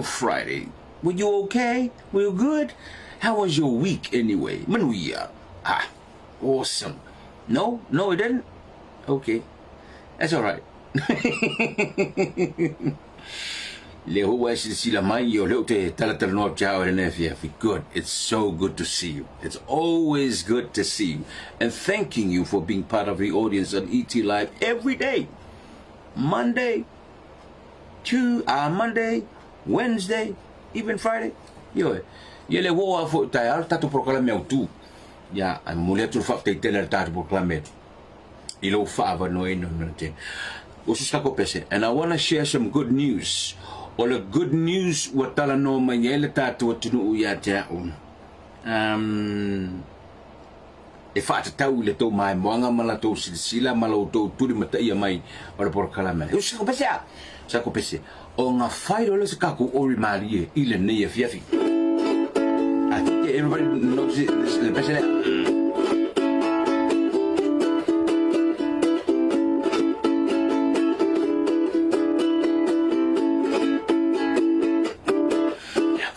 your Friday? Were you okay? Were you good? How was your week anyway? Manuia. Ah, awesome. No? No, it didn't? Okay. That's all right. Le hou e silasila mai, o lea ou te talatalanoa atu ia oe lenei afiafi. Good. It's so good to see you. It's always good to see you. And thanking you for being part of the audience on ET Live every day. Monday, to, Monday, Wednesday, even Friday. Ioe. Ia le ua oo lava foi i taeao le tatou polokalame autu. Ia, ae momoli atu le faafetai tele a le tatou polokalame i lou faaavanoaina o le tele. O se tatou pese. And I wanna share some good news. O le good news ua talanoa mai ai le tatou atunuu ia te au. Um, e faatatau i le tou maimoaga ma la tou silasila ma la outou tulimataia mai o le polokalame. O se pese a? Se pese. O nga fai loa lea o se tatou ori malie i lenei afiafi. I think everybody knows it, this, le pese lea.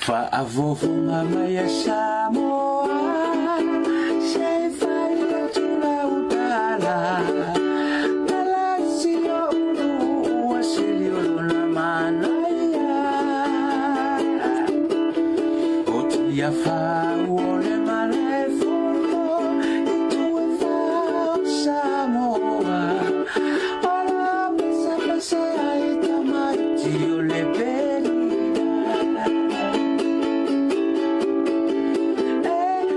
Faafofoga mai e Samoa, se i fai atu lau tala, tala si o'u nuu ua sili o lona manaia. O Tiafau o le malaefono i Tuefa o Samoa, o la pesapese ai tamaiti o le pelina. E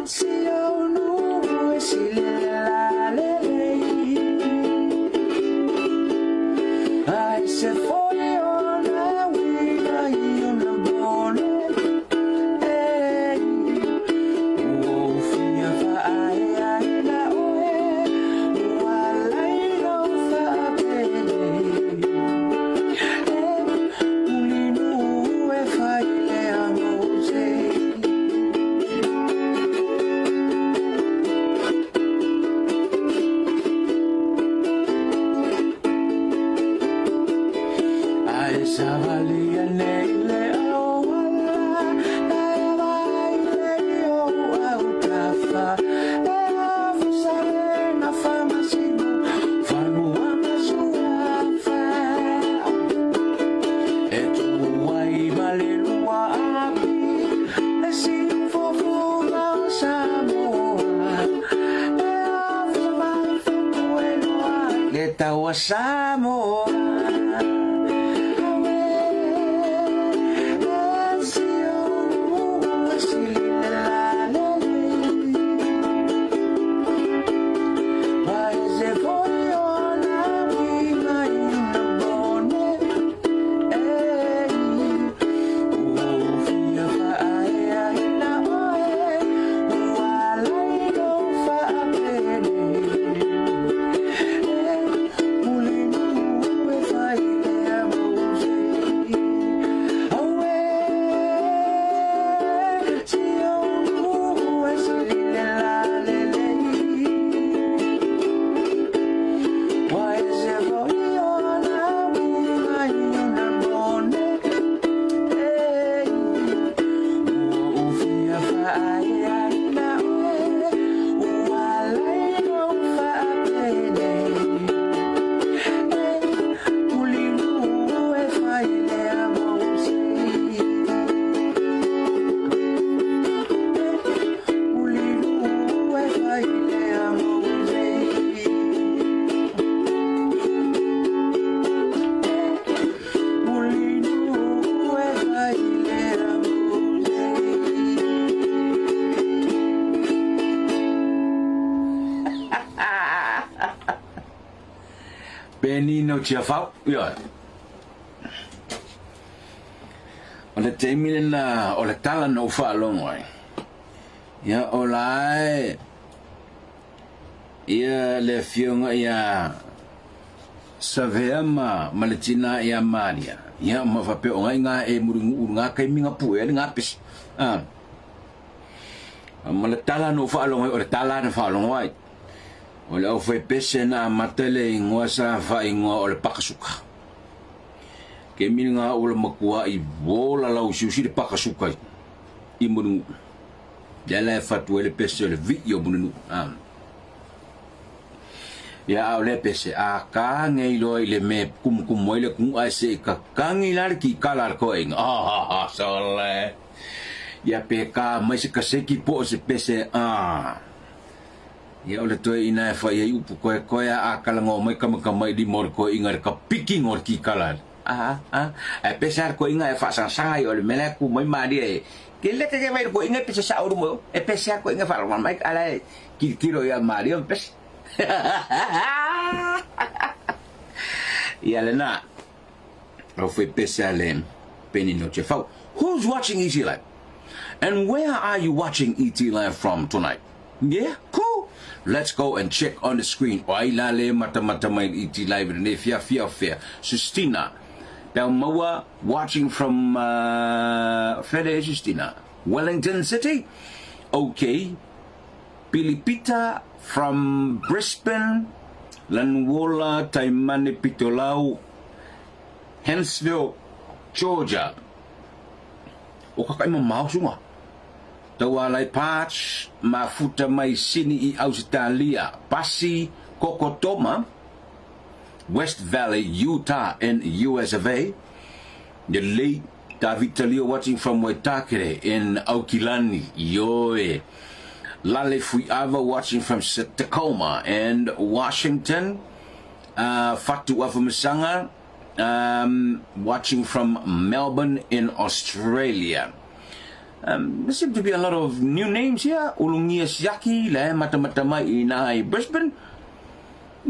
si ou nuu e si lela lelei, ai se foi ona uiga i ona bone, ei, ua ou fia faaeaina oe, ua laina ou faapelei. E Mulinuu e fai lea Mose. Ae savalia nei le auala, e vaai lei ou autafa, e afusa le na faamasino, fanua ma suafa. E tu ai ma le lua api, le siufofoga o Samoa, e afusa mai fatu e noa ai le taua Samoa. Aue, e si ou nuu e sili le lalelei. Vai se foi ona uiga i una bone, ei, ua ou fia faaeaina oe, ua alai lou faapene. E Mulinuu e fai lea Mose. Aue, si ou nuu e sili le lalelei. Wai se foi ona uiga i ona bone, ei, ua ou fia faaeaina oe, ua alai lou faapene. E Mulinuu e fai lea Mose. E Mulinuu e fai lea Mose. E Mulinuu e fai lea Mose. Penina o Tiafau, ioe. O le taimi lena o le tala na ou faalogo ai, ia o la e ia le afioga ia Savea ma, ma le tina ia Maria, ia ma faapea o ngai ngā e muringu uru ngā kaimi ngā pue ale ngā pesi. Ah. Ma le tala na ou faalogo ai, o le tala na faalogo ai. O le aufaipese na amata le ingoa sa faaigoa o le Pakasuka. Ke mili ngā ula makua i wola lau siusi le paka sukai i munu. Ia la e fatu ele pese o le vii o munu. Ah. Ia a o le pese a ka ngei loa i le me kumukumu ai le kumu ai se i ka kangi la le ki kala le koe inga. Ah ha ha sole. Ia pe ka mai se kaseki po o se pese ah. Ia o le toe ina e whai ai upu koe koe a a kala ngō mai kama kama i lima o le koe inga le ka piki ngō le ki kala. Ah ah ai pese a le koe inga e whaasangasanga i o le mele ku mai maria e. Ke leke ke vai le koe inga e pese sa uru mo e pese a koe inga whaaranga mai ala e Kirikiro ia Maria pese. Ia lena. Au fai pese a le Penny no te fau. Who's watching ET Live? And where are you watching ET Live from tonight? Yeah, cool. Let's go and check on the screen. O ai la le mata mata mai ET Live ne fia fia fia. Sistina. Pau maua watching from Fede Sistina. Wellington City. Okay. Pilipita from Brisbane, Lanuola Taimane Pitolau, Huntsville, Georgia. O kakaʻi mamao sunga. Taualai Parch, mafuta mai Sini i Ausitalia, Pasi Kokotoma, West Valley, Utah in US of A. The late David Talio watching from Waitakere in Aukilani, Ioe. Lale Fuiava watching from Tacoma and Washington. Fatu Afumasanga watching from Melbourne in Australia. There seem to be a lot of new names here. Ulungia Siaki, le matamatamai i nai Brisbane.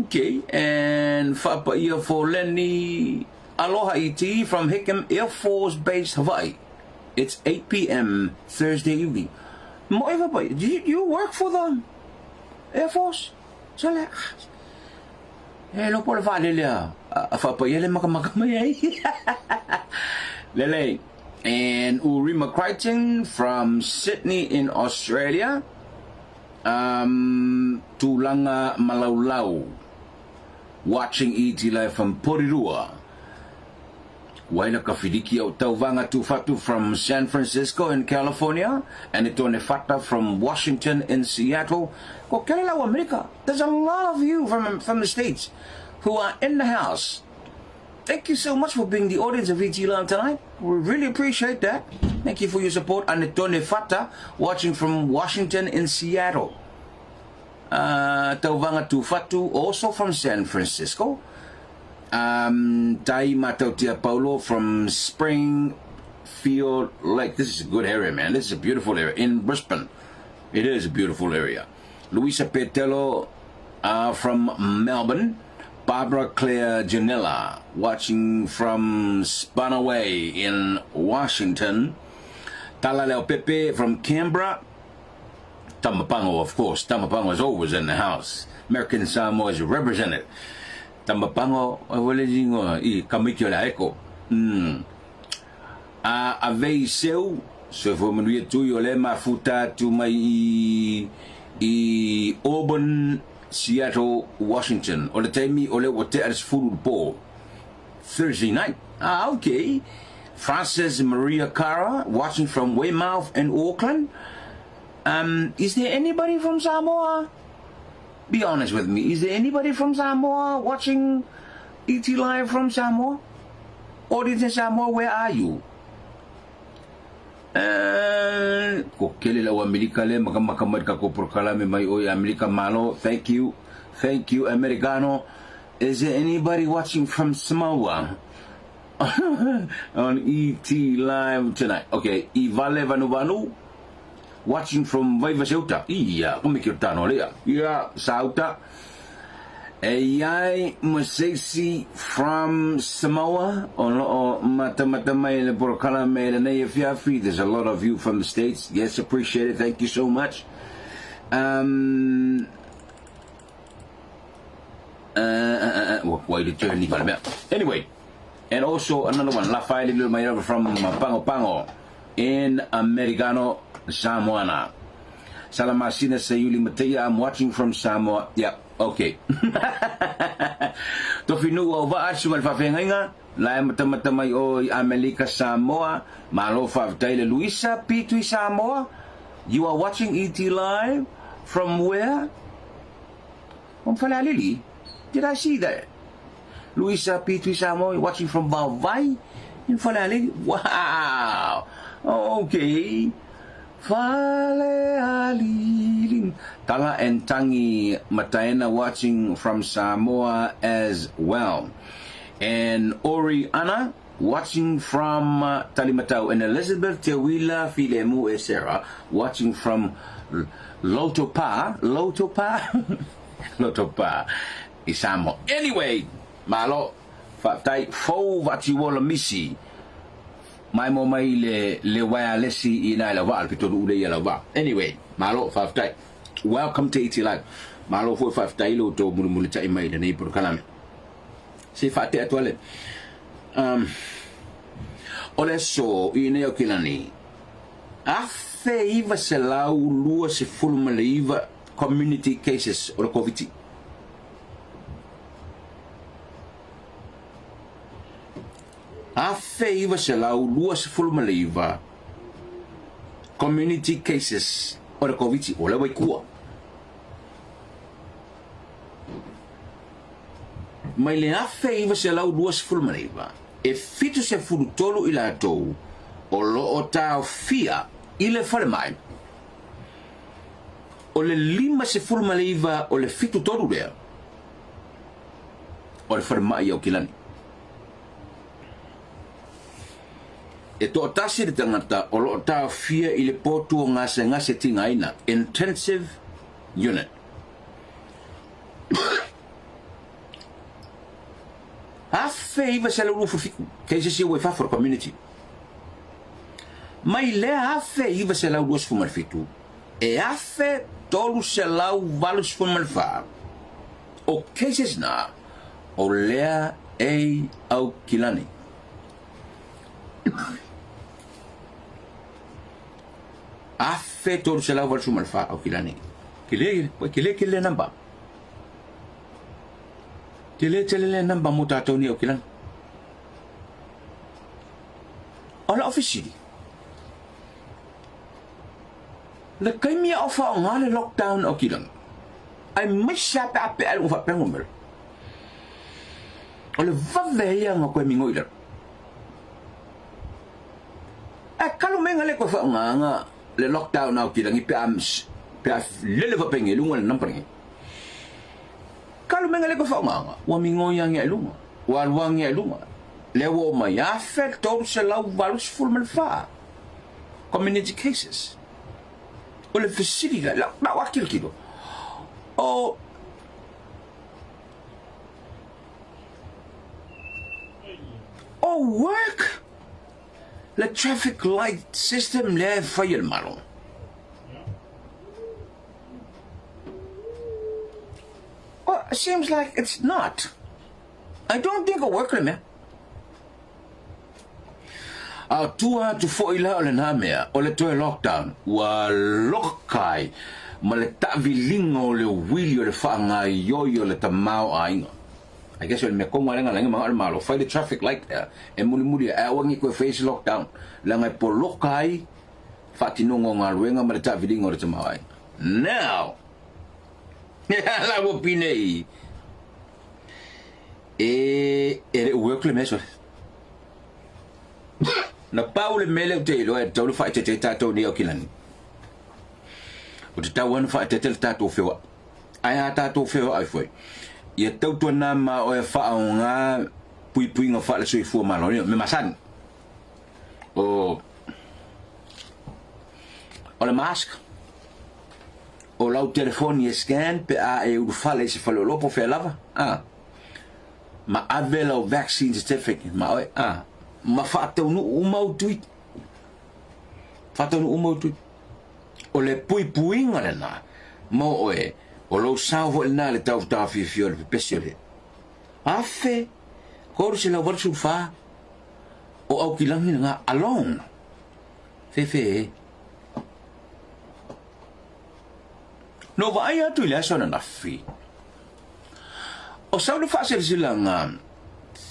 Okay, and Whapaia for Lenny. Aloha ET from Hickam Air Force Base, Hawaii. It's 8 p.m. Thursday evening. Mo e Whapaia, do you, you work for the Air Force? So le, e lo po le whaalele a, a Whapaia le makamaka mai ai. Lele. And Urima Crichton from Sydney in Australia. Tūlanga Malaulau, watching ET Live from Porirua. Waila Kawhiriki o Tauvanga Tūwhatu from San Francisco in California, and Itone Fata from Washington in Seattle. Ko Kelelau America. There's a lot of you from, from the States who are in the house. Thank you so much for being the audience of ET Live tonight. We really appreciate that. Thank you for your support. Anetone Fata, watching from Washington in Seattle. Tauvanga Tufatu, also from San Francisco. Tai Matautia Paulo from Springfield Lake. This is a good area, man. This is a beautiful area in Brisbane. It is a beautiful area. Luisa Petelo from Melbourne. Barbara Claire Janella, watching from Spanaway in Washington. Talaleo Pepe from Canberra. Tamapango, of course. Tamapango is always in the house. American Samoa is represented. Tamapango, wale jingo, i kamiki la eko. A avei seu, se fo manuia tui o le mafuta tu mai i, i Auburn, Seattle, Washington. O le taimi o le ua tea le 10 po. Thursday night. Ah, okay. Frances Maria Cara, watching from Weymouth in Auckland. Is there anybody from Samoa? Be honest with me. Is there anybody from Samoa watching ET Live from Samoa? Audience in Samoa, where are you? Uh, ko kele lau Amerika le maka maka mai ka ko prokalame mai oi Amerika malo. Thank you. Thank you, Americano. Is there anybody watching from Samoa? On ET Live tonight. Okay, Ivale Vanuvanu watching from Vaivaseuta. Ia, ko me tano lea. Ia, Sauta. Ei Masesi from Samoa. O loo mata mata mai le porokala me le nei fiafi. There's a lot of you from the States. Yes, appreciate it. Thank you so much. Anyway, and also another one, Lafayette Little from Pango Pango in Americano, Samoana. Salamasina Sayuli Matea, I'm watching from Samoa. Yeah. Ok. Tofinuu Auvaa, Susuga i le Faafeagaiga, la e matamata mai o i Amelika Samoa, malo faafetai le Luisa P. Tui Samoa, you are watching ET Live from where? From Falealili? Did I see that? Luisa P. Tui Samoa, you're watching from Vaovai in Falealili? Wow! Okay. Falealili. Tala and Tangi Mataena watching from Samoa as well. And Ori Anna watching from Talimatau. And Elizabeth Tewila Filemu Esera watching from Lotopa, Lotopa, Lotopa i Samoa. Anyway, malo, faafetai, fou vaatiuola misi. Maimoa mai le le waialesi i na i lau vaa, le pito lu'u lea ia lau vaa. Anyway, malo, faafetai. Welcome to ET Live. Malo foi faafetai lo outou mulimulita'i mai i lenei polokalame. Se faatea atu ale. Um, o le aso i nei Aukilani, 1929 community cases o le Koviti. 1929 community cases o le Koviti o lea ua i tua. Mai le 1929, e 73 i latou o lo o taofia i le falemai. O le 59 o le 73 lea o le falemai i Aukilani. E toatasi le tangata o lo o taofia i le potu o gasegase tigaina, intensive unit. 1927, kei se isi ua i fafo le community. Mai lea 1927, e 1384 o cases na o lea e Aukilani. 1384 Aukilani. Tele, tele tele le number. Tele tele le number mo tātou ni Aukilani. O lau fesili, le taimi a o faaaoga le lockdown Aukilani, aemaise lava pe a pea i luga faapea numera, o le vave ia ona toe migoi i lalo. Ae talu mai na le toe faaaogaina le lockdown Aukilani pe a pe a lele faapea i luga le number lenei. Talu mai na le toe faaaogaina, ua migoi ane i luga, ua alu ane i luga. Lea ua oo mai 1384 community cases. O le fesili la, lau lava tilotilo, o o work le traffic light system lea e fai e le Malo. Well, it seems like it's not. I don't think it work le mea. A tua atu foi la o lena mea, o le toe lockdown, ua loka ai ma le taaviliga o le uili o le faagaoioi o le tamaoaiga. I guess o le mea tonu lava lena na manao le Malo, fai le traffic light lea e mulimuli ai, ae aua ne i toe faia se lockdown, leaga e poloka ai faatinoga o galuega ma le taaviliga o le tamaoaiga. Now! La ua pinei! E, e le work le mea sole. Na pau le mea lea ou te iloa e tatau ona faaeteete ai tatou nei Aukilani, o te tatau ona faaeteete le tatou feoai. Ae a tatou feoai foi, ia tautuana ma oe faaaoga puipuiga faale-soifua maloloina, mea masani. O, o le mask, o lau telefoni e scan pe a e ulufale i se faleoloa po o fea lava, a. Ma ave lau vaccine certificate ma oe, a. Ma faataunuu uma au tui. Faataunuu uma au tui. O le puipuiga lena mo oe, o lou sao foi lena i le taufataofiofia o le pepesi o le 1384 o Aukilagi lena alone. Fefe e. Na ou vaai atu i le aso ananafi. O sau le faasilasilaga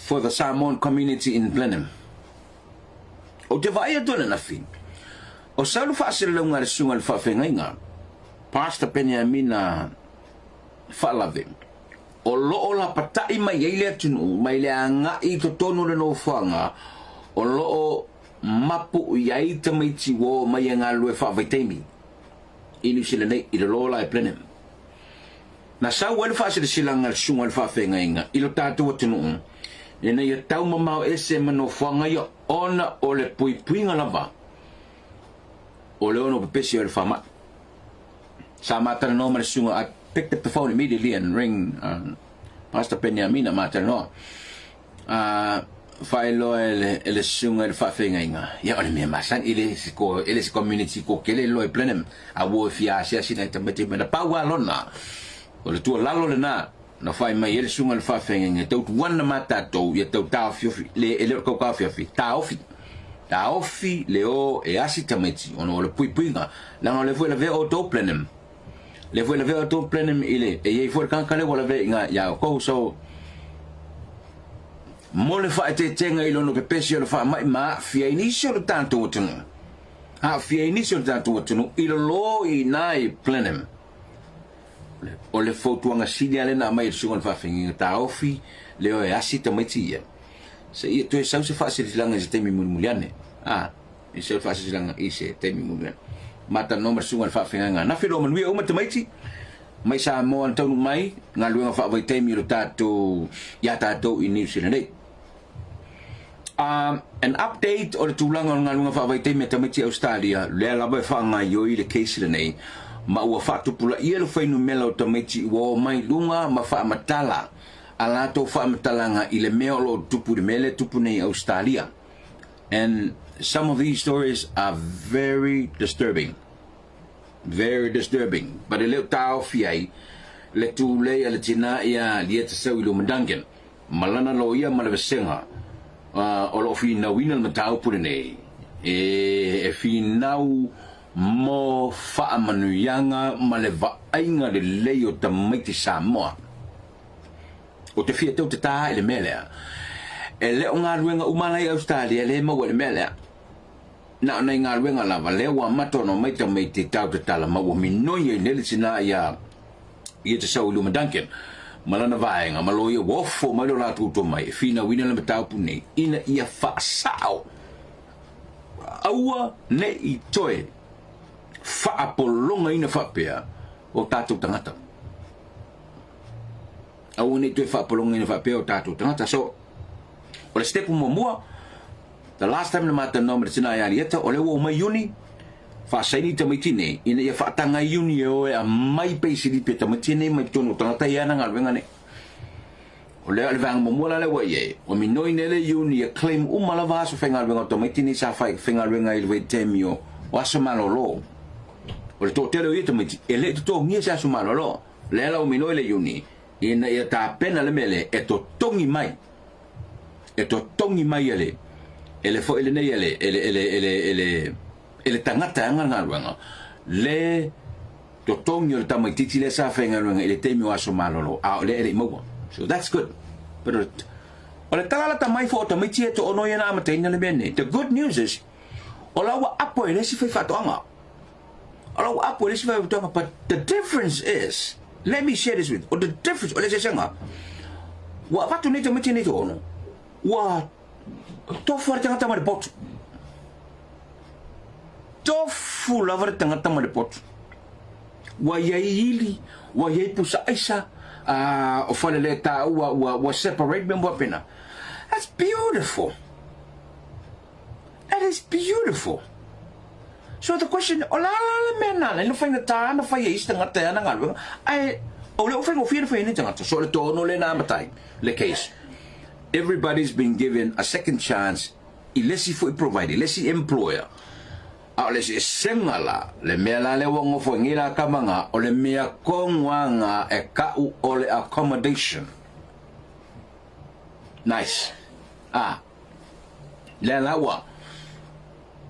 for the Samoan community in Blenheim. Ou te vaai atu ananafi, o sau le faasalalauga a le Susuga i le Faafeagaiga, Pastor Peniamina Faalave, o lo o lapatai mai ai le atunuu mai le agai i totonu o le nofoaga o lo o mapu i ai tamaiti ua oo mai e galulue faavaitaimi i Niu Sila nei, i lalo la e Blenheim. Na sau ai le faasilasilaga a le Susuga i le Faafeagaiga i lo tatou atunuu ina ia taumamao ese ma nofoaga ia ona o le puipuiga lava o le ono pepesi o le faamai. Sa ma talanoa ma le Susuga, I picked up the phone immediately and ring Pastor Peniamina ma talanoa. Faailoa e le, e le susuga i le faafeagaiga, ia o le mea masani, e le se ko, e le se community ko kele loa i Blenheim, a ua e fia asiasi nai tamaiti mai na pau lava lona, o le tuualalo lena, na fai mai ai le susuga i le faafeagaiga, e tau tuana ma tatou, ia tau taofiofi, le, e le o le tau taofiofi, taofi, taofi le o e asi tamaiti, ona o le puipuiga, leaga o lea foi e lavea outou Blenheim, lea foi e lavea outou Blenheim i le, e i ai foi le tagata lea ua lavea i ina ia outou, so, Mo le faaeteetega i lona pepesi o le faamai ma aafia ai nisi o le tatou atunuu, aafia ai nisi o le tatou atunuu i lalo i ina i Blenheim. O le fautuaga sili lava lea na aumai e le Susuga i le Faafeagaiga Taofi le o e asi tamaiti ia, se ia toe sau se faasilasilaga i se taimi mulimuli ane. A, i sau faasilasilaga i se taimi mulimuli ane. Matalanoa ma le Susuga i le Faafeagaiga ananafi, lo manuia uma tamaiti. Mai Samoa na taunuu mai galuega faavaitaimi o le tatou ia tatou i Niu Sila nei. An update o le tulaga o le galuega faavaitaimi a tamaiti Australia, lea lava e faagaioi le case lenei, ma ua faatupulaia le fuainumela o tamaiti ua o mai luga ma faamatala a latou faamatalaga i le mea o lo o tupu i le mea lea e tupu nei i Australia. And some of these stories are very disturbing. Very disturbing, but e le o taofi ai le tulei a le tina ia Lieta Seu i luma Duncan ma lana loia ma le vasega o lo o finauina le mataupu lenei e finau mo faamanuiaga ma le vaaiga lelei o tamaiti Samoa. Ou te fia tau tatā i le mea lea. E le o galuega uma la i Australia lea e maua i le mea lea. Na o nai galuega lava lea ua amata ona omai tamaiti e tau tatala ma ua minoi ai nei le tina ia ia te sau i luma Duncan ma lana vaega ma loia ua ofo mai lo latou tomai e finauina le mataupu nei ina ia faasao aua ne i toe faapologaina faapea o tatou tagata. Aua ne i toe faapologaina faapea o tatou tagata. So, o le step muamua, The last time na matalanoa ma le tina ia Alieta, o lea ua omai Iuni, faasaini tamaiti nei, ina ia faataga ai Iuni e o e aumai peisilipi a tamaiti nei mai totonu o tagata ia ana galuega nei. O lea o le vaega muamua la lea ua i ai, ua minoi nei le Iuni e claim uma lava aso faigaluega o tamaiti nei sa faigaluega ai i le vaitaimi o aso malolo. O le toatele o ia tamaiti, e le i totogia se aso malolo. Lea la ua minoi le Iuni, ina ia tapena le mea lea e totogi mai e totogi mai e le e le foi lenei e le e le e le e le e le e le tagata e ana le galuega le totogi o le tamaitiiti lea sa faigaluega i le taimi o aso malolo a o lea e le i maua. So that's good. But o le tala lata mai foi o tamaiti e toono ia na amataina le mea nei. The good news is o la ua apo e le isi faifaatoaga. O la ua apo e le isi faifaatoaga but the difference is let me share this with o the difference o le eseesega ua avatu nei tamaiti nei toono ua tofu le tagata ma le potu. Tofu lava le tagata ma le potu. Ua iai ili, ua iai pusa aisa, o fale le taua ua, ua separate mea mua pena. That's beautiful. That is beautiful. So the question, o la la le mea nana, ina faigata na fai e isi tagata e ana galuega, ae o le o faigofie na fai e nei tagata. So o le tono le na matai, le case. Everybody's been given a second chance i le isi foi provider, i le isi employer. A o le eseesega la, le mea la lea ua gofo ai nei la kama nga, o le mea koguaga e ka'u o le accommodation. Nice. Ah. Lea la ua.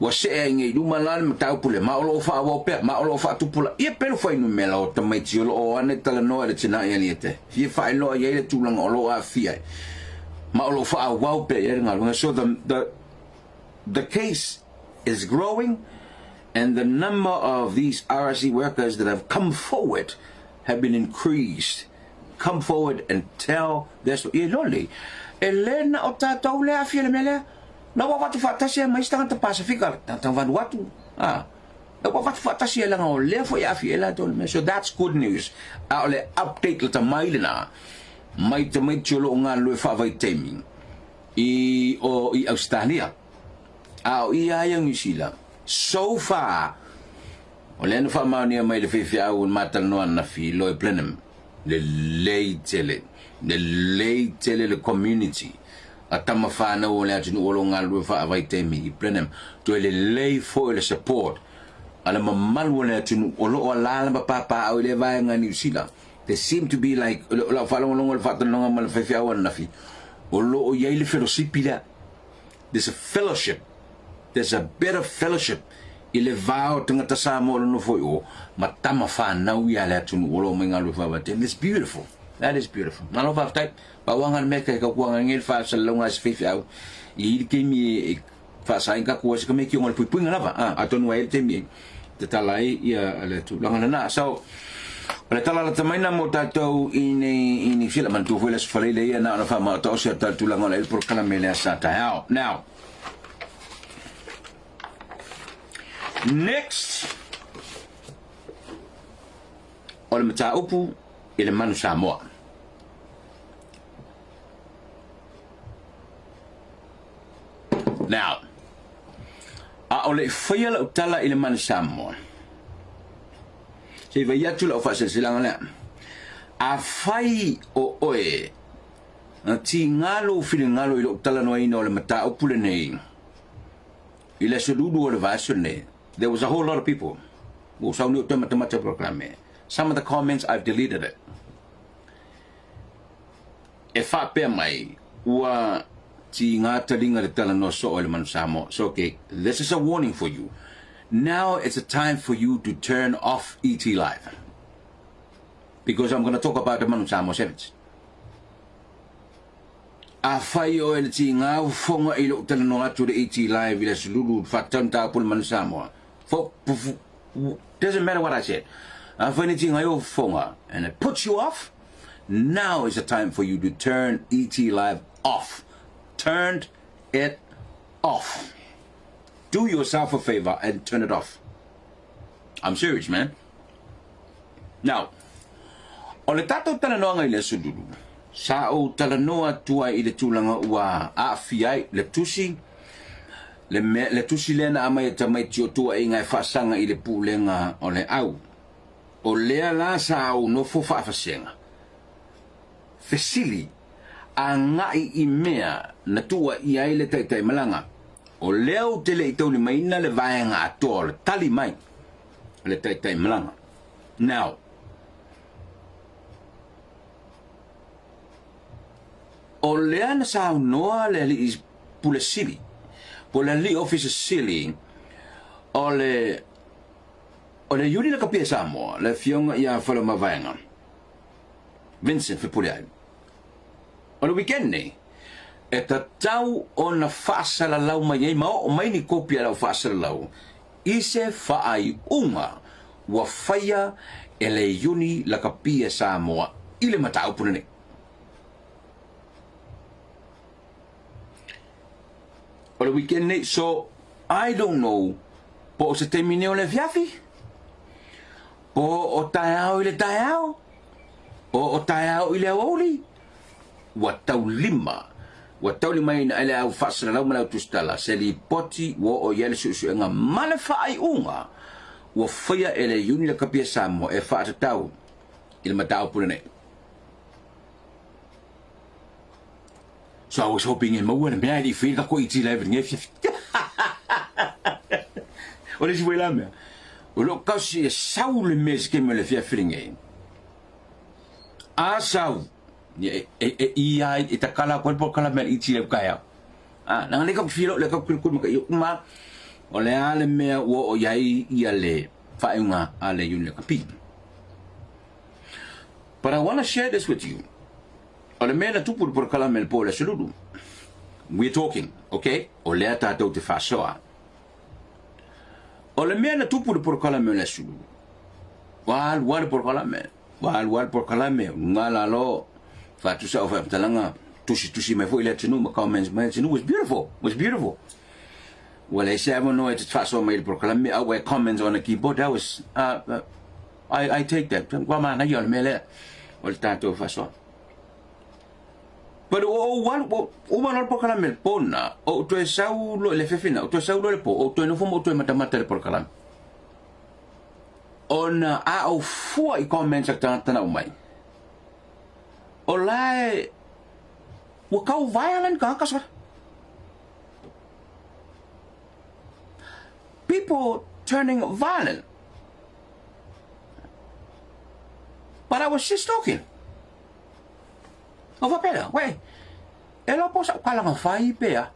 Ua see ai nei i luma la le mataupu lea, ma o lo o faaauau pea, ma o lo o faatupulaia pea le fuainumera o tamaiti o lo o ane talanoa i le tina i Aliete, fia faailoa i ai le tulaga o lo o aafia ai, ma o lo o faaauau pea i ai le galuega. So the, the, the case is growing and the number of these RSE workers that have come forward have been increased. Come forward and tell their story. Ia iloa lelei, e le na o tatou le aafia i le mea lea. Na ua avatu faatasi ai ma isi tagata Pasefika, tagata Vanuatu, a. Na ua avatu faatasi ai leaga o lea foi e aafia ai latou i le mea. So that's good news. A o le update lata mai lena, mai tamaiti o lo o galulue faavaitaimi i o i Ausetalia, a o ia ai o Niu Sila. So far, o lea na faamaonia mai le faifeau o le matalanoa ananafi i Lloyd Blenheim, lelei tele, lelei tele le community a tama whanau o le atunuu o lo o galulue faavaitaimi i Blenheim, toe lelei foi le support a le mamalu o le atunuu o lo o alaala ma papaaao i lea vaega i Niu Sila. There seem to be like, o lau faalogologo i le faatalanoaga ma le faifeau ananafi, o lo o i ai le felosipi lea. There's a fellowship. There's a better fellowship i le va o tagata Samoa o lo nofo i o ma tama whanau ia le atunuu o lo o mai galulue faavaitaimi. It's beautiful. That is beautiful. Malo faafetai. Pauanga le mea kai kaukuanga nge le faasalalauga a se faifeau i ai le taimi e faasaina tatou ai se tamaiti ona o le puipuiga lava a atonu ai le taimi e tatala ai ia le tulaga lena. So o le tala lata mai na mo tatou i nei i Niu Sila manatua foi le aso Faraile ia na ona faamaotaosi atu le tulaga o le polokalame le asa taeao. Now next o le mataupu i le manu Samoa. Now, a o le i faia lau tala i le manu Samoa, se i vai atu lau faaseleselaga lea. Afai o oe na tiga lou finagalo i lou talanoaina o le mataupu lenei i le aso lulu o le vaiaso lenei, there was a whole lot of people ua sauni o toe matamata polokalame. Some of the comments I've deleted it. E faapea mai, ua tiga taliga le talanoa soo i le manu Samoa. So okay, this is a warning for you. Now it's a time for you to turn off ET Live. Because I'm gonna talk about the manu Samoa Sevens. Afai oe le tiga fofoga i lou talanoa atu i le ET Live i le aso lulu faatatau mataupu i le manu Samoa. Fo, doesn't matter what I said. Afai na tiga ai ou fofoga and it puts you off, now is the time for you to turn ET Live off. Turn it off. Do yourself a favor and turn it off. I'm serious, man. Now, o le tatou talanoaga i le aso lulu, sa ou talanoa atu ai i le tulaga ua aafia ai le tusi, le, mea, le tusi lea na aumai e tamaiti o tuuaiga e faasaga i le pulega o le au. O lea la sa ou nofo faafasega, fesili, agai i mea na tuuaia ai le taitaimalaga. O lea ou te le i taulimaina le vaega atoa o le tali mai a le taitaimalaga. Now, o lea na saunoa le alii pule sili, po o le alii ofisa sili o le O le Iuni Lakapi a Samoa, le Afioga ia Faleomavaega Vincent Fepuleai. O le weekend nei, e tatau ona faasalalau mai ai ma oo mai ni kopi a lau faasalalau i se faaiuga ua faia e le Iuni Lakapi a Samoa i le mataupu lenei. O le weekend nei, so I don't know po o se taimi nei o le afiafi, po o taeao i le taeao, po o taeao i le aoauli, ua taulima, ua taulimaina e le au faasalalau ma le au tusitala se lipoti ua oo i ai le suesuega ma le faaiuga ua faia e le Iuni Lakapi a Samoa e faatatau i le mataupu lenei. So I was hoping e maua le mea e le i faia le tatou ET Live i lenei afiafi. O le isi foi la mea, o lou kausi e sau le mea i se taimi o le afiafi lenei. A sau, e, e, e, i ai, e takala atu ai le polokalame a le ET Live taeao. Ah, leaga lea tatou te fia le tatou kulikuli ma ka i ma. O le a le mea ua oo i ai ia le faaiuga a le Union Kapi. But I want to share this with you. O le mea na tupu i le polokalame i le po o le Aso Lulu. We're talking, okay? O lea tatou te faasoa. O le mea na tupu i le polokalame o le Aso Lulu, ua alu lava le polokalame, ua alu lava le polokalame, luga lalo, faatusa au faamatalaga, tusitusi mai foi le atunuu ma comments mai le atunuu. It was beautiful, it was beautiful. Ua leai se avanoa e te faasoa mai i le polokalame, a ua comments on a keyboard, that was, I take that. Ua manaia o le mea lea o le tatou faasoa. But ua ou alu, ua uma loa le polokalame i le po lena, ou toe sau loa i le afiafi lena, ou toe sau loa i le po, ou toe nofo ma ou toe matamata i le polokalame. Ona a ou fua i comments a tagata na aumai, o la e, ua kau violent tagata sala. People turning violent. But I was just talking. O faapea lea, wait, e iloa po o sa'u kalaga fai pea.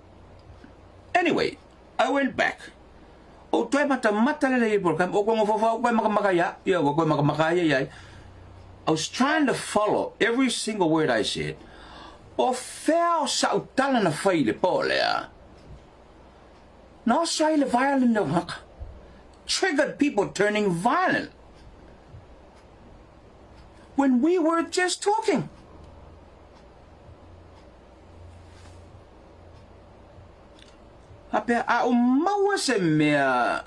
Anyway, I went back. Ou toe matamata lelei i le polokalame, ou koe nofonofo au koe makamaka ia, ia ua koe makamaka ai ia ai. I was trying to follow every single word I said. Po o fea o sa'u tala na fai i le po lea? Na oso ai le violin le waka. Triggered people turning violent. When we were just talking. Faapea, a o maua se mea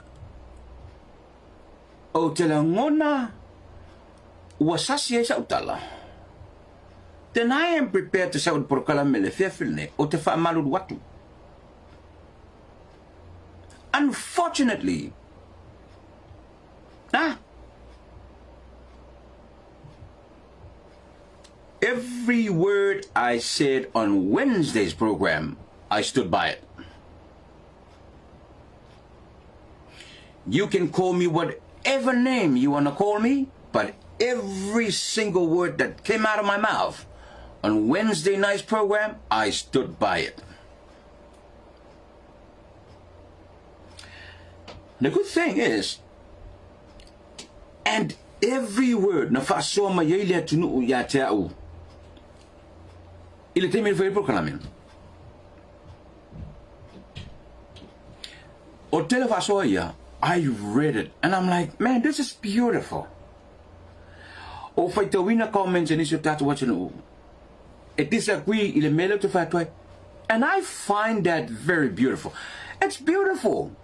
ou te lagona ua sasi ai sau tala, then I am prepared to sau i le polokalame i le afiafi lenei, ou te faamalulu atu. Unfortunately, ah, every word I said on Wednesday's program, I stood by it. You can call me whatever name you want to call me, but every single word that came out of my mouth on Wednesday night's program, I stood by it. The good thing is, and every word na faasoa mai ai le atunuu ia te au i le taimi e fai ai polokalame. O tele faasoa ia, I read it and I'm like, man, this is beautiful. O faitauina comments a nisi o tatou atunuu e disagree i le mea lea ou te fai atu ai. And I find that very beautiful. It's beautiful.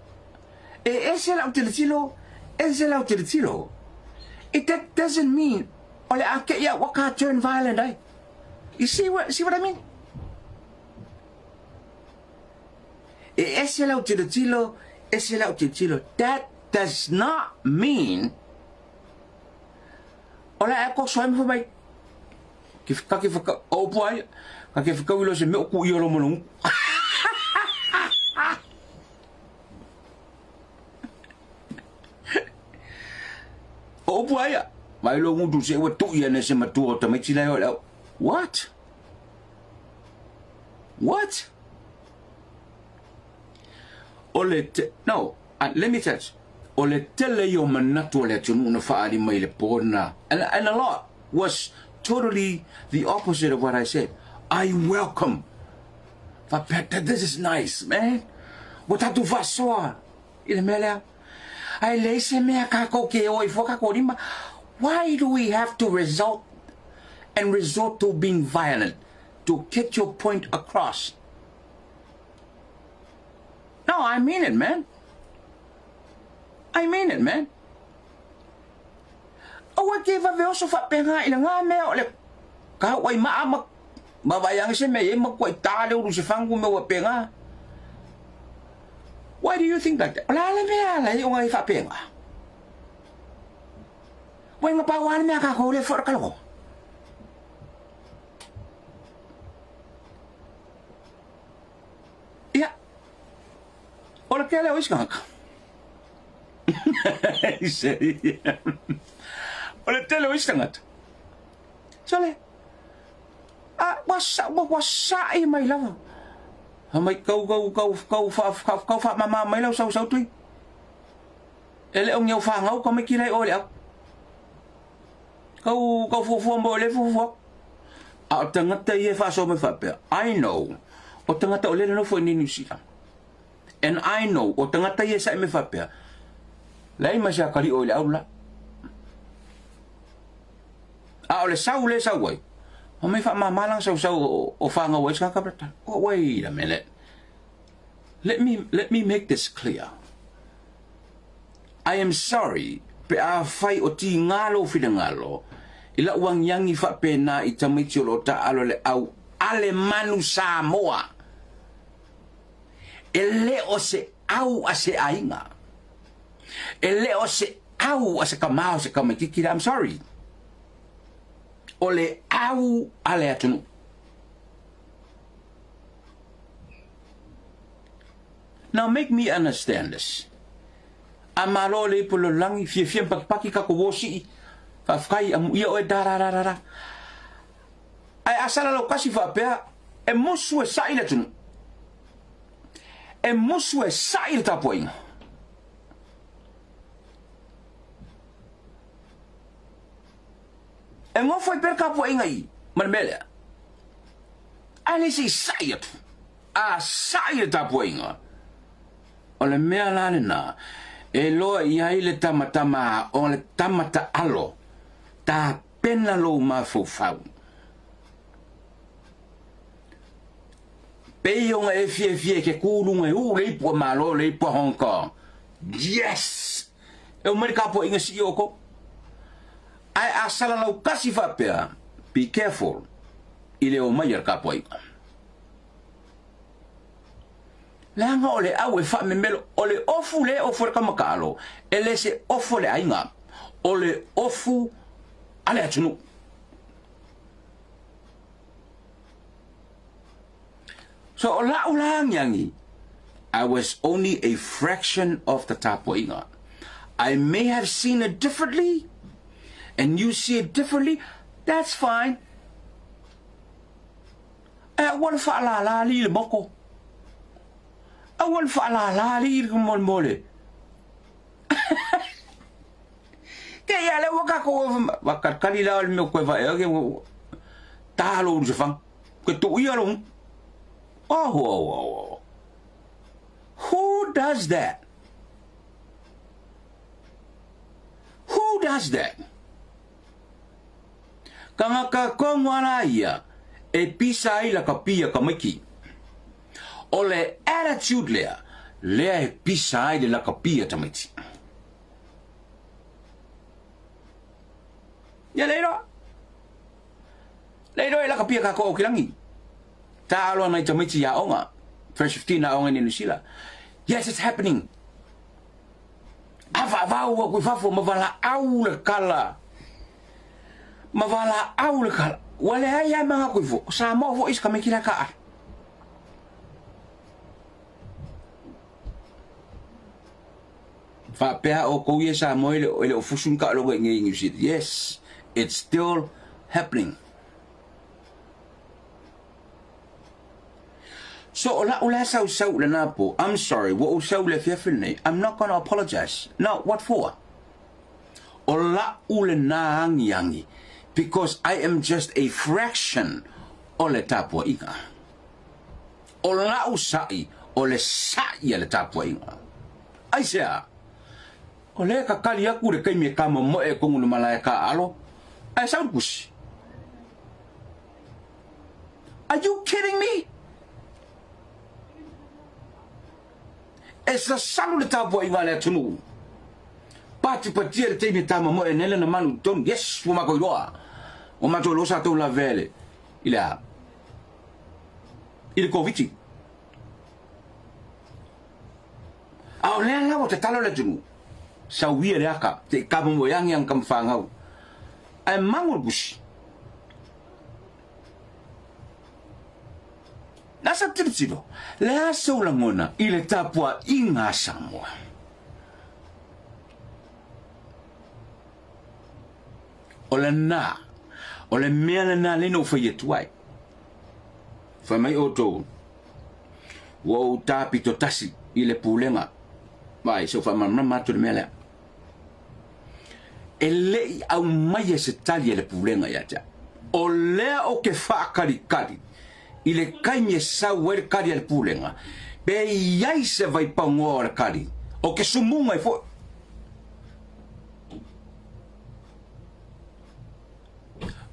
E ese lau tilotilo, ese lau tilotilo. It that doesn't mean o le a ke ia ua ka turn violent ai. You see what I mean? E ese lau tilotilo, ese lau tilotilo. That does not mean o le a koso ai ma fai mai Ke ka ke whaka o upu ai, ka ke whakauilo se mea o ku i olo mono nguku. O upu ai, mai lo ngutu se ua tui ane se matua o tamaiti lai o le au. What? What? O le te, no, let me tell you, o le tele ia o manatu o le atunuu na whaali mai le pōna. And a lot was totally the opposite of what I said. I welcome. Faapea, this is nice, man. Ua tatou faasoa i le mea lea. Ae leai se mea kākou ke o ai fua kākou lima. Why do we have to result and resort to being violent to get your point across? No, I mean it, man. I mean it, man. Aua ke vave oso faapena i le ngā mea o le ka wai maa ma ma vai se mea e ma kua i tā le uru se whangu me ua penga. Why do you think like that? O la le mea la i o ngai faapena. Wai nga pa wale mea ka ko le fora kaloko. Ia, o le kele o isi kangaka. O le tele o isi tagata. Sole, a, ua sa, ua, ua sa'i mai lava. Fai mai kau kau kau kau fa kau, kau faamama mai lau sausau tui. E le o ni au fanau ka maiki lai o le au. Kau kau fuafua mo le fuafua. A o tagata ia e faasoa mai faapea, I know, o tagata o lea na nofo i nei New Zealand. And I know, o tagata ia e sa'i mai faapea, leai ma se akalio i le au la. A o le sau le sau ai, o mai faamama lana sausau o, o fanau ai se kaka Oh, wait a minute. Let me, let me make this clear. I am sorry pe afai o tigā lou finagalo i la'u agiagi faapena i tamaiti o lo o taaalo le au a le manu Samoa. E le o se au a se aiga. E le o se au a se kamā o se kamaititi la. I'm sorry. O le au a le atunuu. Now make me understand this. A malo le ipu lolagi, fiafia ma pakipaki kako wo sii, faafetai amuia oe da da da da da. Ae a salalau kasi faapea, e musu e sa'i le atunuu. E musu e sa'i le tapuaiga. E gofo ai pea le tapuaiga i ma le mea lea. Ae le se i sa'i atu. A sa'i le tapuaiga, o le mea la lena e loa i ai le tamatama o le tama taalo, tapena lou mafaufau. Pei ona e fiafia e ke kū luga e uu le ipu a Malo le ipu a Hong Kong. Yes! E omai le tapuaiga sii outou. Ae a salalau kasi faapea, be careful i le omai a le tapuaiga. Leaga o le au e faamemelo, o le ofu le ofu a le kamakaalo, e le se ofu a le aiga, o le ofu a le atunuu. So o la'u la agiagi, I was only a fraction of the tapuaiga. I may have seen it differently, and you see it differently, that's fine. Ae aua le faalālā alii le moko. Aua le faalālā alii le molemole. Ke ia le ua kākou wakalikali la o le mea koe vae oke tā lo uru se whang. Koe tu ia lo Oh, oh, oh, oh. Who does that? Who does that? Kangaka kongo ana ia e pisa ai la ka pia ka maiki. O le attitude lea, lea e pisa ai le laka pia tamaiti. Ia le iloa. Le iloa e laka pia ka ko o kilangi. Ta alo ana i tamaiti ia onga. Fresh 15 na onga ni Nusila. Yes, it's happening. Avaavau aku i fafo ma valaau le kala. Ma valaau le kala. Ua leai lava ma gaku ifo. O Samoa foi se tamaiti la kaa. Faapea outou ia Samoa e le o fusu ni taaloga i nei i New Zealand. Yes, it's still happening. So o la'u la sausau i lena po, I'm sorry, ua ou sau i le afiafi lenei, I'm not gonna apologize. No, what for? O la'u lena agiagi because I am just a fraction o le tapuaiga. O la'u sa'i, o le sa'i a le tapuaiga. Aisea? O lea e kakali aku le taimi e kamomoe e kogu le malae kaalo, ae sau le pusi. Are you kidding me? E sasalu le tapuaiga a le atunuu. Patipatia le taimi e tamamoe nei lana manu i totonu. Yes, ua matou iloa. Ua matou iloa sa tou lavea i le, i le a? I le Koviti. A o lea la ua tatalo le atunuu, sau ia le aka, te i kamomoe angi ang kama whangau. Ae mango le pusi. Na sa tilotilo, le a sou lagona i le tapuaiga a Samoa. O lena, o le mea lena lea na ou fai atu ai. Fai mai outou. Ua ou tāpito tasi i le pulega. Vaai, se i ou faamalamalama atu le mea lea. E le i aumaia se tali a le pulega ia te au. O lea ou te faatalikali i le taimi e sau ai le tali a le pulega, pe i ai se vaipanoa o le tali, ou te sumuga ai foi.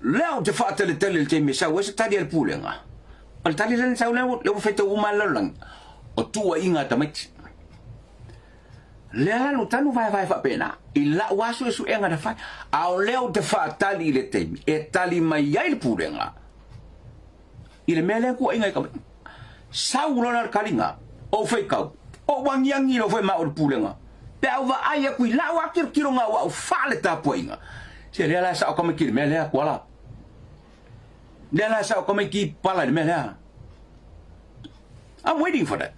Lea ou te faatalitali i le taimi e sau ai se tali a le pulega, o le tali lea na sau lea ua faitau uma lava le lalolagi, o tuuaiga a tamaiti. Lea la lou tanu vaevae faapena i lau lava suesuega na fai, a o lea ou te faatali i le taimi e tali mai ai le pulega i le mea lea na tuuaiga ai tamaiti. Sau loa la le taliga, ou faitau, ou agiagi loa foi ma au i le pulega, pe a ou vaai atu i lau lava tilotiloga ua au faale tapuaiga, se lea la e sao tamaiti i le mea lea Tuala. Lea la e sao tamaiti i pala i le mea lea. I'm waiting for that.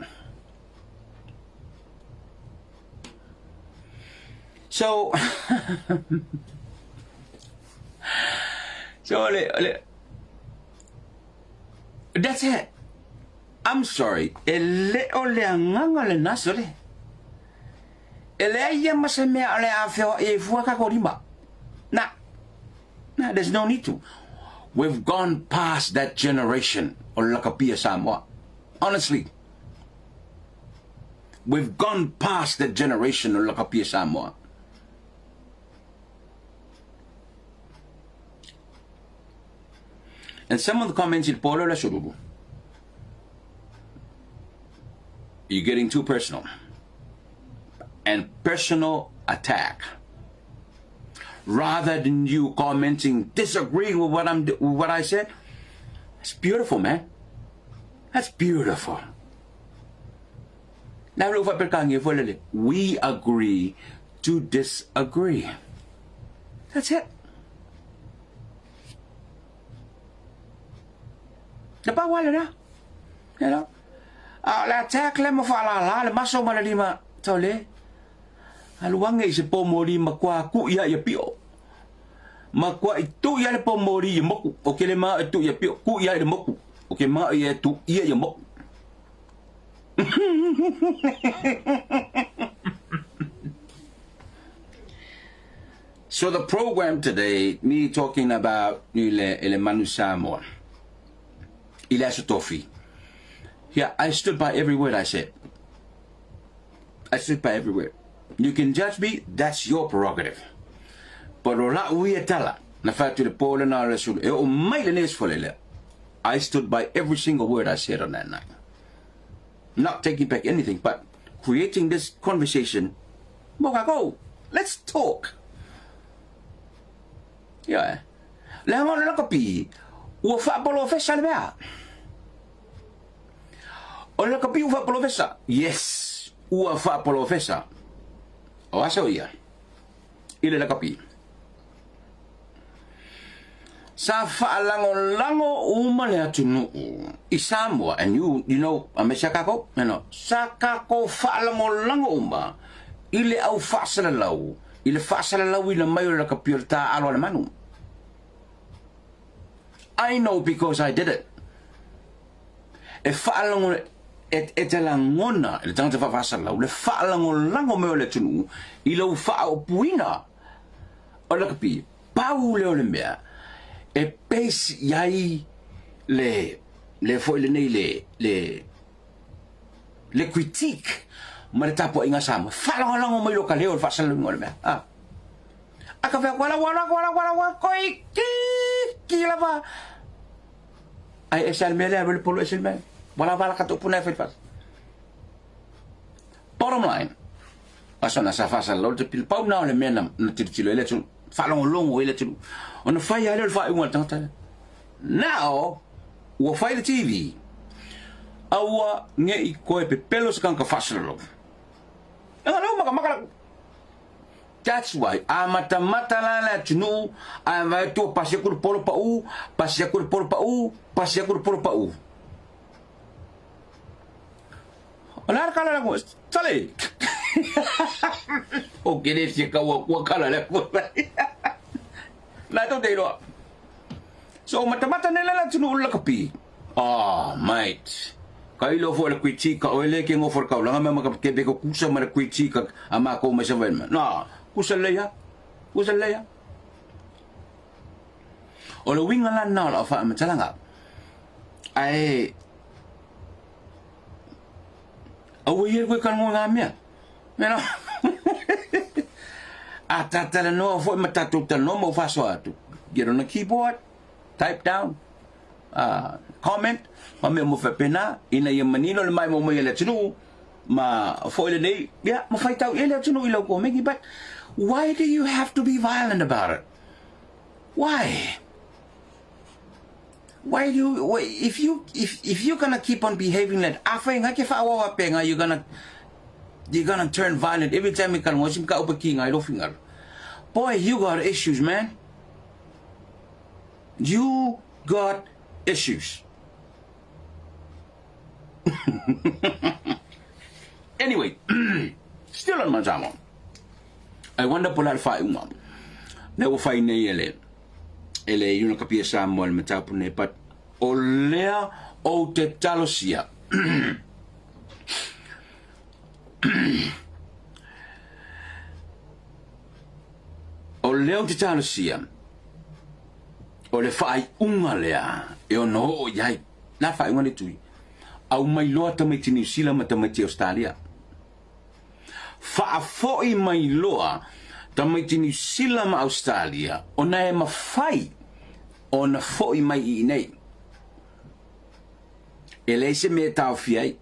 So, so le, le, that's it. I'm sorry, e le o le agaga lena sole. E leai ia ma se mea o le a feoai ai fua kākou lima. Na, na, there's no need to. We've gone past that generation o le lakapia Samoa. Honestly. We've gone past that generation o le lakapia Samoa. And some of the comments i le polo le aso You're getting too personal. And personal attack. Rather than you commenting, disagreeing with what I'm with what I said. It's beautiful, man. That's beautiful. Now, we agree to disagree. That's it. Na pau lava lena. You know? A o le attack lea ma faalala le maso ma le lima tole. Alu age i se pomoli matua kuʻi a ia pio. Matua i tuʻi a le pomoli i moku. O ke le ma e tuʻi ia pio, kuʻi a i le moku. O ke ma ia e tuʻia ia moku. So the program today, me talking about i le, i le Manu Samoa, i le Aso Tofi. Yeah, I stood by every word I said. I stood by every word. You can judge me, that's your prerogative. But o la'u ia tala, na fai atu i le po lena o le aso, e oo mai lenei aso falelea. I stood by every single word I said on that night. Not taking back anything, but creating this conversation mo kākou. Let's talk. Yeah. Leaga o le lakapi, ua faapolofesa le mea. O le lakapi ua faapolofesa. Yes, ua faapolofesa. O aso ia, i le lakapi. Sa faalagolago uma le atunuu i Samoa, and you, you know, aemaise a kākou, you know, sa kākou faalagolago uma i le au faasalalau, i le faasalalauina mai o le lakapi o le tāalo a le manu. I know because I did it. E faalago, e, e te lagona e le tagata faafasalalau le faalagolago mai o le atunuu i lou faaopuina o le lakapi. Pau lea o le mea e base i ai le le foi lenei le le le critique ma le tapuaiga a Samoa. Faalagolago mai lo ka leo o le faasalalauina o le mea. Ah. A ka fea wala wala wala wala wala koi ki ki lava. Ai ese al mea lea le polo ese le mea. Wala wala ka tupuna e fai Bottom line, aso na sa faasalalau le pili pau na o le mea na, na tilotilo ai le atunuu, faalogologo ai le atunuu. Ona fai lava lea o le faaiuga a le tagata lea. Now, ua fai le TV, aua ne i koe pepelo se tagata faasalalau. Leaga lea ua makamaka lau. That's why, a matamata la le atunuu, ae vaai atu ua pasi atu le polo pau, pasi atu le polo pau, pasi atu le polo pau. O le a le kala le aku, sale! O ke le fia kau aku a kala le aku. La tou te iloa. So matamata nei la le atunuu o le lakapi. Oh, mate. Ka ilo fo le kuiti ka oele ke ngofo le kaulanga me ma ka ke be ko kusa ma le kuiti ka a ma ko mai sa vai Na, kusa le ya. Kusa le ya. O le winga la na la fa ma Ae Aua ia koe kalongo ngā mea. Mena. A tātalanoa foi ma tātou talanoa ma uwhasoa atu. Get on the keyboard, type down, uh, comment, ma mea mo whapena, ina ia manino le mai mo mai le atunuu, ma foi le nei, ia, ma whaitau ia le atunuu i lau komeki, but why do you have to be violent about it? Why? Why do you, why, if you if if you're gonna keep on behaving like afai nga ke whaawawa pe nga you're gonna you're gonna turn violent every time you can watch ka upa ki nga ilo finger. Boy, you got issues, man. You got issues. anyway, still on my Samoa. I wonder po la le uma. Ne ua fai nei e le e le iuna kapia Samoa le mataupu nei, but o lea ou te talosia. o lea ou te talosia, o le faaiuga lea e ono oo i ai. La faaiuga le tui. Au mai loa tamaiti Niu Sila ma tamaiti Australia. Faafoi mai loa tamaiti Niu Sila ma Australia ona e mafai ona foi mai i inei. E leai se mea e taofia ai.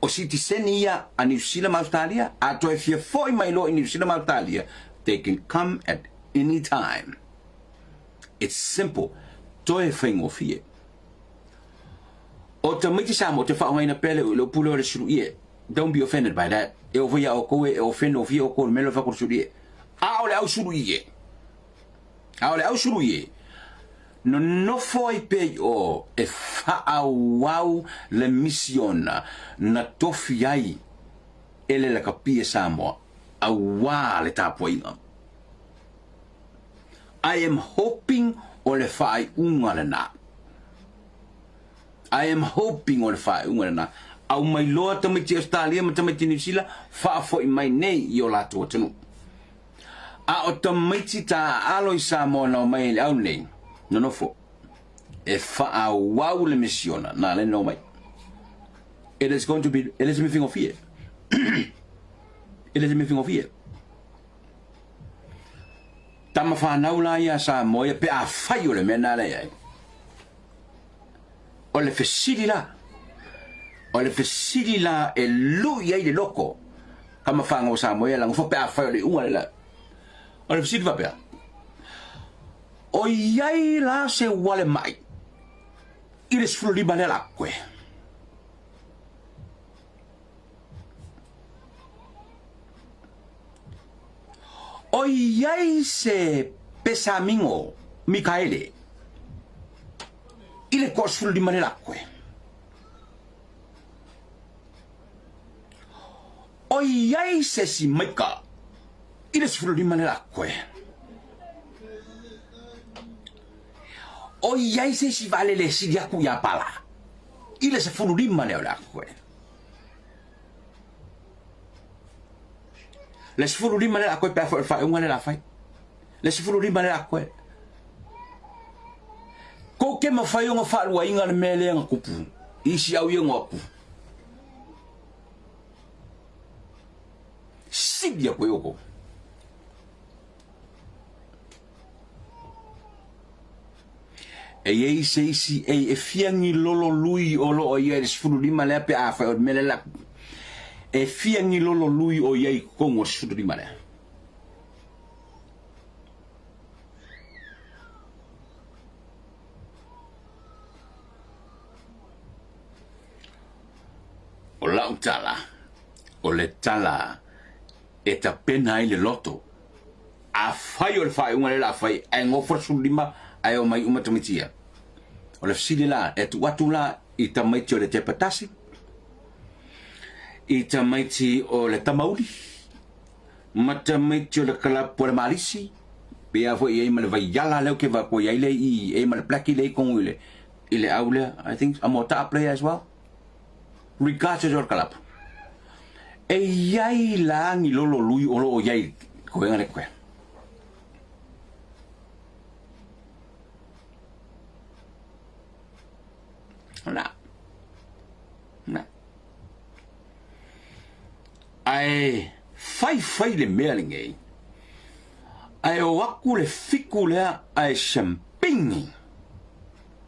O sitiseni ia a Niu Sila ma Australia, a toe fia foi mai loa i Niu Sila ma Australia, they can come at any time. It's simple. Toe faigofie. O tamaiti Samoa te whaongaina pea le le pule o le sulu ie. Don't be offended by that. E o ia o koe e offend o fia o koe melo whakuru sulu ie. A o le au sulu ie. A o le au sulu ie. No nofo ai pea i o e whaawau le misiona na tofi ai e le lakapia Samoa auā le tapuaiga. I am hoping o le faaiuga lena. I am hoping o le faaiuga lena. Au mai loa tamaiti Australia ma tamaiti New Zealand, faafoi mai nei i o latou atunuu. A o tamaiti taaalo i Samoa na omai ai le au nei, nonofo, e faaauau le misiona na le na omai. It is going to be, e le se mea faigofie. E le se mea faigofie. Tama whanau la ia Samoa ia pe a whai o le mea nā lei ai. O le fesili la, o le fesili la e lui ai le loko, tama whanau o Samoa ia langa fo pe a whai o le unga le la. O le fesili whapea, o iai la se wale mai, i le 15 lea la koe. O i ai se pesamingo Mikaele i le 15 le lakoe. O i ai se isi maika i le 15 le lakoe. O i ai se isi vaalele e sili aku iā Pala i le 15 lea o le akoe. Le 15 lea koe pe a foi o le faaiuga lea la fai. Le 15 lea koe. Ko ke mawhai o ngā whaaluainga le mea lea ngā kupu. Isi au ia ngā aku. Sibi a koe oko. E i ai se isi e e fia gilolo lui o lo o ia i le 15 lea pe afai o le mea lea la e fia gilolo lui o ia i totonu o le 15 lea. O lau tala, o le tala e tapena ai le loto. Afai o le faaiuga lea o le a fai, ae gofo le 15 ae omai uma tamaiti ia. O le fesili la, e tuu atu la i tamaiti o le Tepatasi, i tamaiti o le Tamauli, ma tamaiti o le kalapu o le Malisi, pea foi i ai ma le Vaiala lea ou te vaai i ai lea i i, e ai ma le Blackie lea i Kongo i le, i le au lea, I think a Mota'a player as well. Regardless o le kalapu. E iai la ni lolo lui o lo o iai koenga le koe. Na. Na. Ae faifai le mea lenei, ae o aku le fiku lea ae champagne.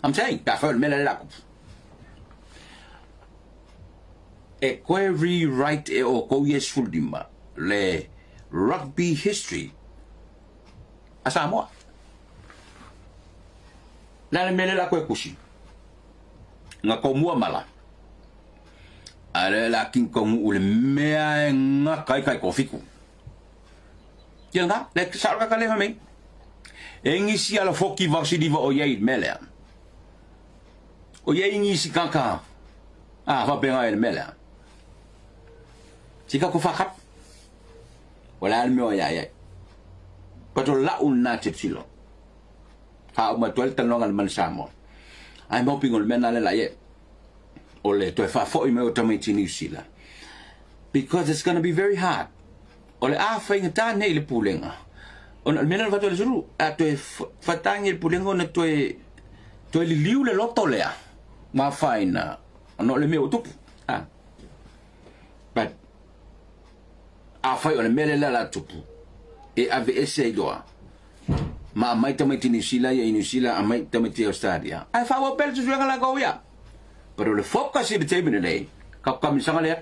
I'm saying, pe afai o le mea lea le a kupu. E koe rewrite e outou ia e 15 le rugby history a Samoa. Le a le mea lea o le a toe tusi? Nga tou mua mala. A lea la king tou nuu le mea e gata ai kai tofitu. Ia lena, le sao le kaka lea fai mai. E nisi ala foki vaosiliva o iai i le mea lea. O iai nisi kaka a faapena i le mea lea. Si kako whakap. O le a le mea o ia iai. But o lau lena tilotilo. Faauma atu ai le talanoaga a le Manu Samoa. I'm hoping o le mea lena lea la i ai. O le toe faafoi mai o tamaiti Niu Sila. Because it's gonna be very hard. O le a faigata nei le pulega. Ona o le mea lena na avatu ai le sulu, a toe fatangi le pulega ona toe toe liliu le loto lea ma afaina ona o le mea ua tupu. Ah. But Afai o le mea lea la tupu, e aveese ai loa ma aumai tamaiti Niu Sila ia i Niu Sila, aumai tamaiti Australia, ae faaauau pea le susuega latou ia. But o le focus i le taimi lenei, ka kamisaga lea.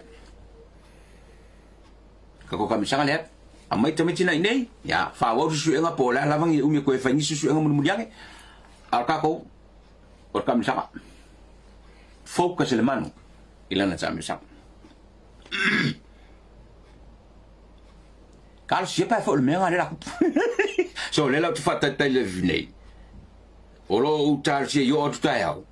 Ka kamisaga lea. Aumai tamaiti na inei, ia, faaauau susuega po o le a lava ni umi e toe fai nisi susuega mulimuli ane. A o tatou, o le kamisaga. Focus i le manu i lana kamisaga. Talosia pe foi o le mea lena lea la So lea la ou te faataitai le nei. O lo o ou talosia i oo atu taeao.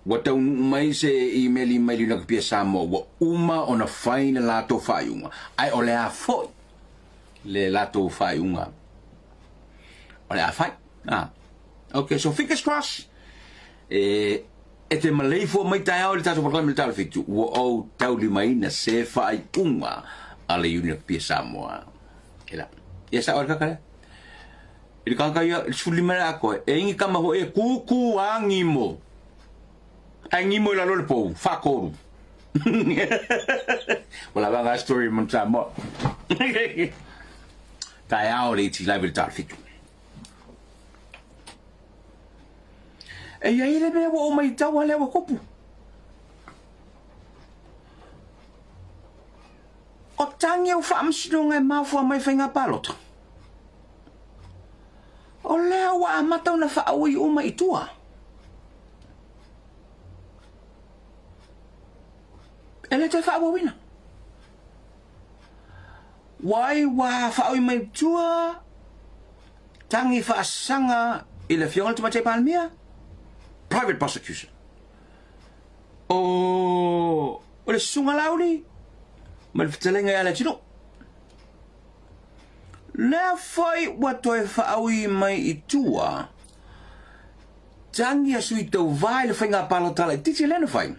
Ua taunuu mai se email mai le Rugby a Samoa ua uma ona fai le latou faaiuga. Ae o le a foi le latou faaiuga o le a fai. Ah. Okay, so fingers crossed. E E te maleifua mai taeao i le tatou polokalame i le Tala Fitu, ua ou taulimaina se faaiuga a le Union Rugby a Samoa. Ela. Ia sao le kaka lea. I le kaka ia, i le 15 le atoa, e ingi kama hoi e kūkū a ngimo. Ai ngimo i lalo le pou, whākōru. Ua lava ngā story mo Samoa. Taeao le iti live i le Tala Fitu. E i ai le mea ua ou maitau a lea ua tupu. O tangi au faamasinoga e mafua mai faiga palota. O lea ua amata ona faaui uma i tua. E le toe faaauauina. Wai ua faaui mai tua Tangi faasaga i le Afioga i le Tamaitai Palemia, private prosecution. O, o le Susuga Laauli ma le Fetalaiga ia Leatinuu. Lea foi ua toe faaui mai i tua tangi a sui tauva i le faiga palota laitiiti lea na fai.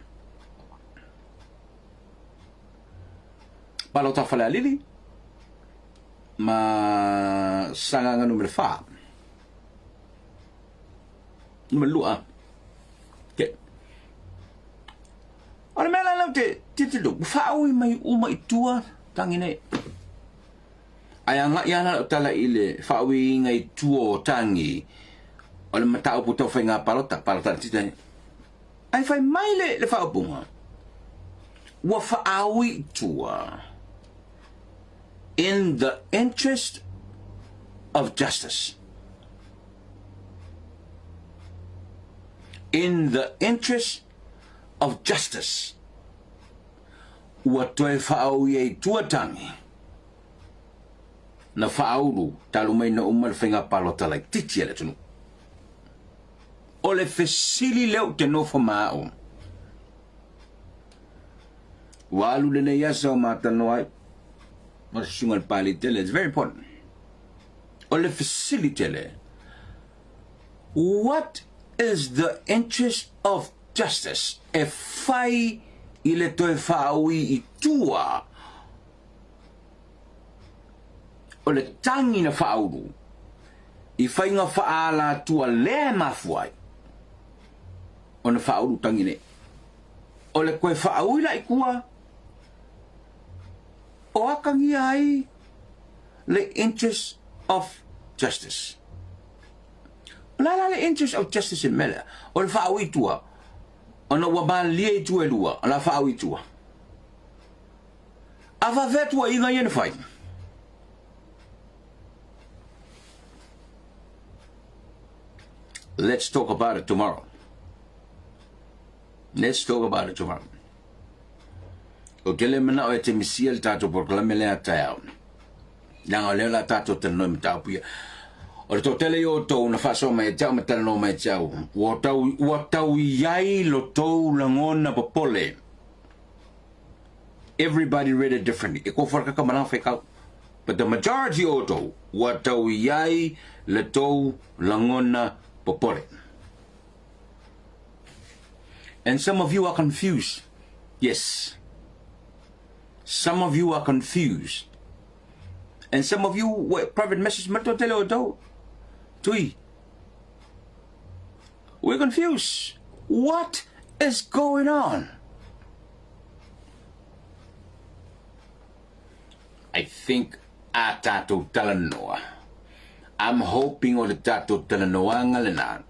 Palota Falealili ma Sagaga numera 4. Numera 2. Ke. O le mea la lau te titilo, ua faaui mai uma i tua tangi nei. Ae agai ana lau tala i le faauiina i tua o tangi o le mataupu tau faiga palota, palota laitiiti nei. Ae fai mai le, le faaupuga, ua faaui i tua in the interest of justice. In the interest of justice. Ua toe faaui ai tua tangi na faaulu talu mai na uma le faiga palota laitiiti a le atunuu. O le fesili lea ou te nofo ma au. Ua alu lenei aso o matalanoa ai ma le susuga i le Pali tele. It's very important. O le fesili tele, what is the interest of justice e fai i i le toe faaui i tua o le tagi na faaulu i faiga faaalatua lea e mafua ai ona faaulu tagi nei. O le toe faaui la i tua o akagia ai le interest of justice. O le a la le interest of justice i le mea lea? O le faaui i tua, ona ua malilie itu e lua, o le a faaui i tua. A faafefea tuuaiga ia na fai? Let's talk about it tomorrow. Let's talk about it tomorrow. Ou te le manao e te misia le tatou polokalame lea taeao. Leaga o lea o le a tatou talanoa i mataupu ia. O le toatele i outou na faasoa mai ia te au ma talanoa mai ia te au, ua tau, ua tau i ai lo tou lagona popole. Everybody read it differently. E kofa kaka ma lana faikau. But the majority o outou, ua tau i ai le tou lagona popole. And some of you are confused. Yes. Some of you are confused. And some of you, wait, private message, ma tele o tau. Tui. We're confused. What is going on? I think a tātou talanoa. I'm hoping o le tātou talanoaga lena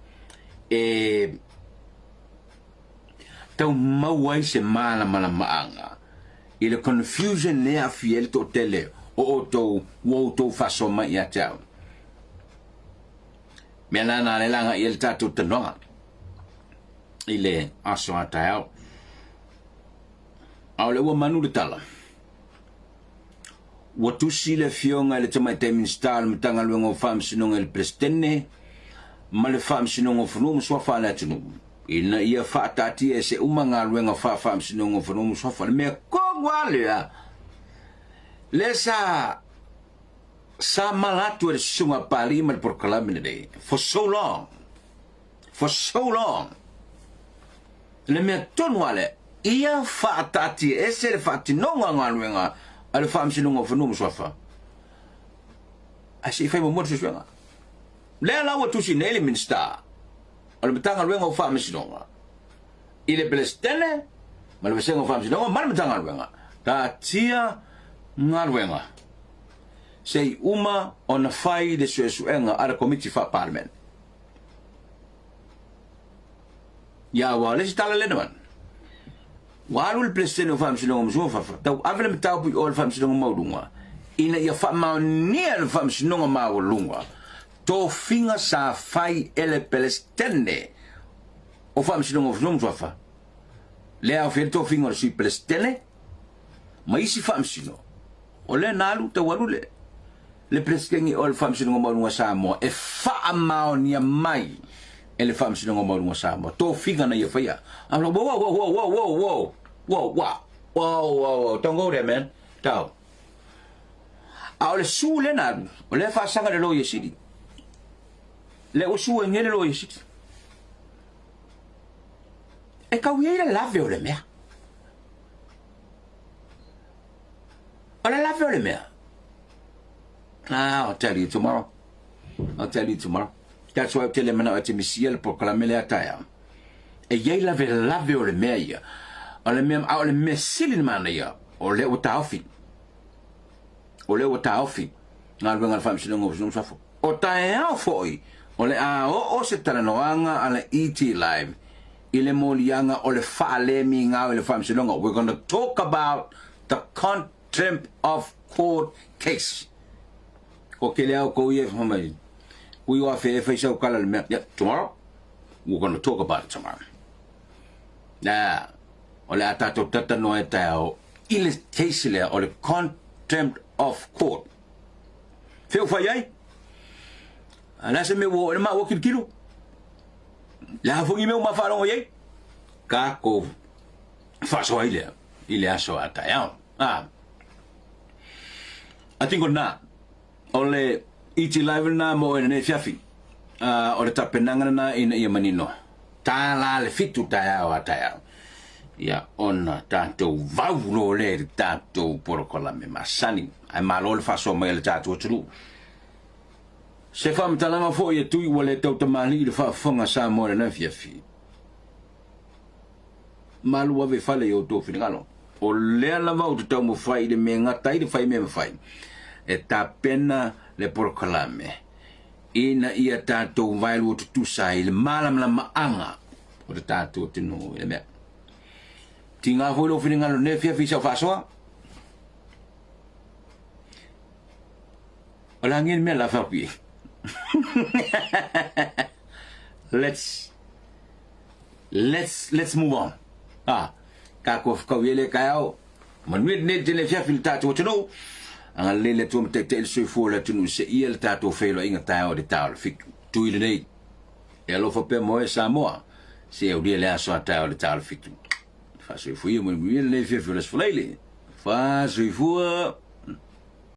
e tau maua ai se malamalamaaga i le confusion lea e aafia ai le toatele o outou ua outou faasoa mai ia te au. Mea la na le laga i ai le tatou talanoaga i le aso a taeao. A o lea ua manu le tala. Ua tusi le Afioga i le Tamaitai Minisita o le Matagaluega o Faamasinoga i le Peresetene ma le Faamasinoga o Fanua ma Suafa a le atunuu ina ia faataatia ese uma galuega faa-Faamasinoga o Fanua ma Suafa. Le mea tonu lava lea, lea sa sa mala atu e le Susuga a Papalii ma le polokalame lenei for so long, for so long. Le mea tonu lava lea, ia faataatiaese le faatinoga o galuega a le Faamasinoga o Fanua ma Suafa, ae se i fai muamua le suesuega. Lea la ua tusi nei le Minisita o le Matagaluega o Faamasinoga i le Peresetene ma le Vasega o Faamasinoga ma le Matagaluega, taatia galuega se i uma ona fai le suesuega a le Komiti Faa-Palemene. Ia aua o le isi tala lea na avatu, ua alu le Peresetene o Faamasinoga ma Sua Fafa, tau ave le mataupu i o i le Faamasinoga Maualuga, ina ia faamaonia e le Faamasinoga Maualuga tofiga sa fai e le Peresetene o Faamasinoga o Fanua ma Suafa, lea aofia ai le tofiga o le Sui Peresetene ma isi faamasino. O lea na alu, tau alu le le Peresetene o le Faamasinoga Maualuga a Samoa e faamaonia mai e le Faamasinoga Maualuga a Samoa tofiga na ia faia. I'm like, whoa, whoa, whoa, whoa, whoa, whoa, whoa, whoa, whoa, whoa, whoa, don't go there, man. Tau. A o le su lea na alu, o lea faasaga le loia sili. Lea ua su ai nei le loia sili. E kau i ai le lave o le mea. O le lave o le mea. Ah, I'll tell you tomorrow. I'll tell you tomorrow. That's why ou te le manao e te misia le polokalame lea taeao. E iai lave lave o le mea ia. O le mea, a o le mea sili na manaia, o lea ua taofi. O lea ua taofi galuega a le Faamasinoga o Fanua ma Suafa. O taeao foi, o le a oo se talanoaga a le ET Live i le moliaga o le faalemigao i le Faamasinoga. We're gonna talk about the contempt of court case. Ko kele au kou ia e mai. Kui o afe e fai sau kala le mea. Yeah, tomorrow, we're gonna talk about it tomorrow. Nā, o le a tātou tatanoa e taeao i le case lea o le contempt of court. Fea ua fai ai? A le a se mea ua oo i le maua kilokilo? Le a foi ni mea ua ma faalogo i ai? Kākou faasoa ai lea i le aso a taeao. Ah. I think o lena, o le iti live lena mo oe lenei afiafi. Ah, o le tapenaga lena ina ia manino. Tālā le fitu taeao a taeao. Ia, ona tatou vau loa lea i le tatou polokalame masani. Ae malo le faasoa mai a le tatou atunuu. Se faamatalaga foi e tui ua le tautamalii i le faafofoga a Samoa i lenei afiafi. Malu ave i fale i outou finagalo. O lea lava ou te taumafai i le mea e gata ai le fai mea mafai e tapena le polokalame ina ia tatou vaelua tutusa ai i le malamalamaaga o le tatou atunuu i le mea. Tiga foi lou finagalo i lenei afiafi i sau faasoa. O le a le mea la fai atu Let's let's let's move on. Ah, tatou whakau i ele taeao. Manuia lenei tele afiafi i le tatou atunuu. Agalelei le Atua ma taitai le soifua o le atunuu seia le tatou feiloaiga taeao i le ta o le 7. Tui lenei. E alofa pea mo oe Samoa, se aulia le aso a taeao i le ta o le 7. Faasoifua ia manuia lenei afiafi o le Aso Faraile. Faasoifua.